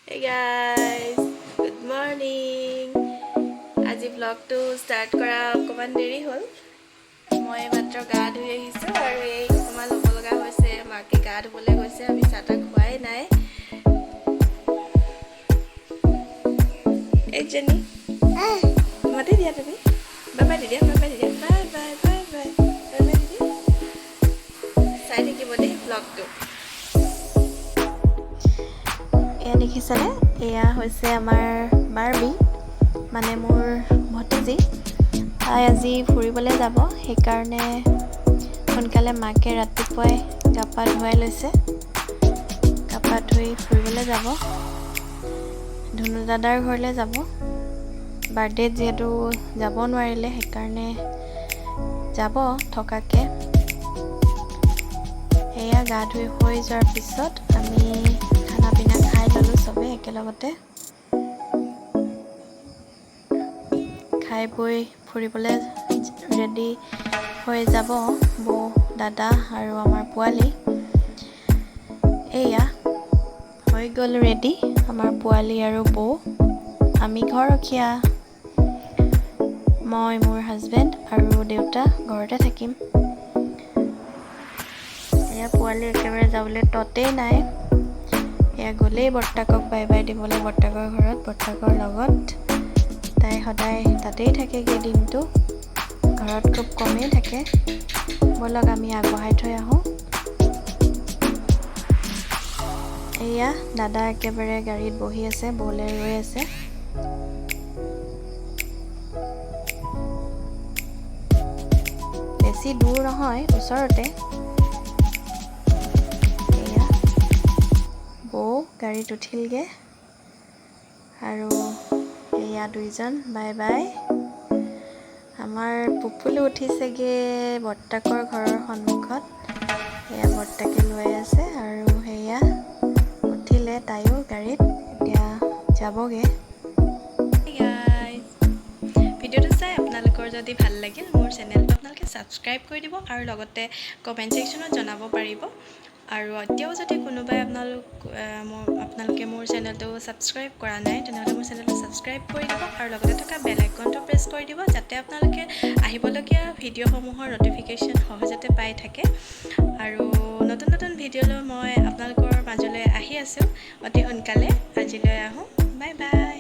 Hey guys, good morning. আজি ভ্লগটো start কৰা অকণমান দেৰি হ'ল। মই মাত্ৰ গা ধুই আহিছোঁ আৰু এই অকণমান ল'ব লগা হৈছে। মাকে গা ধুবলৈ গৈছে, আমি চাহ তাহ খোৱাই নাই। এইজনী মাতি দিয়া, তুমি বাই বাই দি দিয়া, বাই বাই দি দিয়া, bye bye bye bye bye bye দি দিয়া। চাই থাকিব দেই ভ্লগটো। এয়া দেখিছেনে? এয়া হৈছে আমাৰ বাৰ্বি, মানে মোৰ ভতিজী। তাই আজি ফুৰিবলৈ যাব, সেইকাৰণে সোনকালে মাকে ৰাতিপুৱাই গা পা ধুৱাই লৈছে। গা পা ধুই ফুৰিবলৈ যাব, ধুনু দাদাৰ ঘৰলৈ যাব। বাৰ্থডেত যিহেতু যাব নোৱাৰিলে, সেইকাৰণে যাব থকাকৈ। সেয়া গা ধুই হৈ যোৱাৰ পিছত আমি খানা পিনা খাই ল'লোঁ চবেই একেলগতে। খাই বৈ ফুৰিবলৈ ৰেডি হৈ যাব বৌ, দাদা আৰু আমাৰ পোৱালি। এয়া হৈ গ'ল ৰেডি আমাৰ পোৱালি আৰু বৌ। আমি ঘৰৰখীয়া, মই, মোৰ হাজবেণ্ড আৰু দেউতা ঘৰতে থাকিম। এয়া পোৱালি একেবাৰে যাবলৈ ততেই নাই। এয়া গ'লেই বৰ্তাকক বাই বাই দিবলৈ, বৰ্তাকৰ ঘৰত, বৰ্তাকৰ লগত। তাই সদায় তাতেই থাকেগৈ দিনটো, ঘৰত খুব কমেই থাকে। ব'লক আমি আগবঢ়াই থৈ আহোঁ। এয়া দাদা একেবাৰে গাড়ীত বহি আছে, বৌলৈ ৰৈ আছে। বেছি দূৰ নহয়, ওচৰতে। এয়া বৌ গাড়ীত উঠিলগৈ আৰু এয়া দুইজন বাই বাই। আমাৰ পুপুলো উঠিছেগৈ বৰ্তাকৰ ঘৰৰ সন্মুখত। এয়া বৰ্তাকে লৈ আছে আৰু সেয়া উঠিলে তাইও গাড়ীত, এতিয়া যাবগৈ। ভিডিঅ'টো চাই আপোনালোকৰ যদি ভাল লাগিল, মোৰ চেনেলটো আপোনালোকে ছাবস্ক্ৰাইব কৰি দিব আৰু লগতে কমেণ্ট ছেকশ্যনত জনাব পাৰিব। আৰু এতিয়াও যদি কোনোবাই আপোনালোকে মোৰ চেনেলটো ছাবস্ক্ৰাইব কৰা নাই, তেনেহ'লে মোৰ চেনেলটো ছাবস্ক্ৰাইব কৰি দিব আৰু লগতে থকা বেল আইকনটো প্ৰেছ কৰি দিব, যাতে আপোনালোকে আহিবলগীয়া ভিডিঅ'সমূহৰ ন'টিফিকেশ্যন সহজতে পাই থাকে। আৰু নতুন নতুন ভিডিঅ' লৈ মই আপোনালোকৰ মাজলৈ আহি আছোঁ অতি সোনকালে। আজিলৈ আহোঁ, বাই বাই।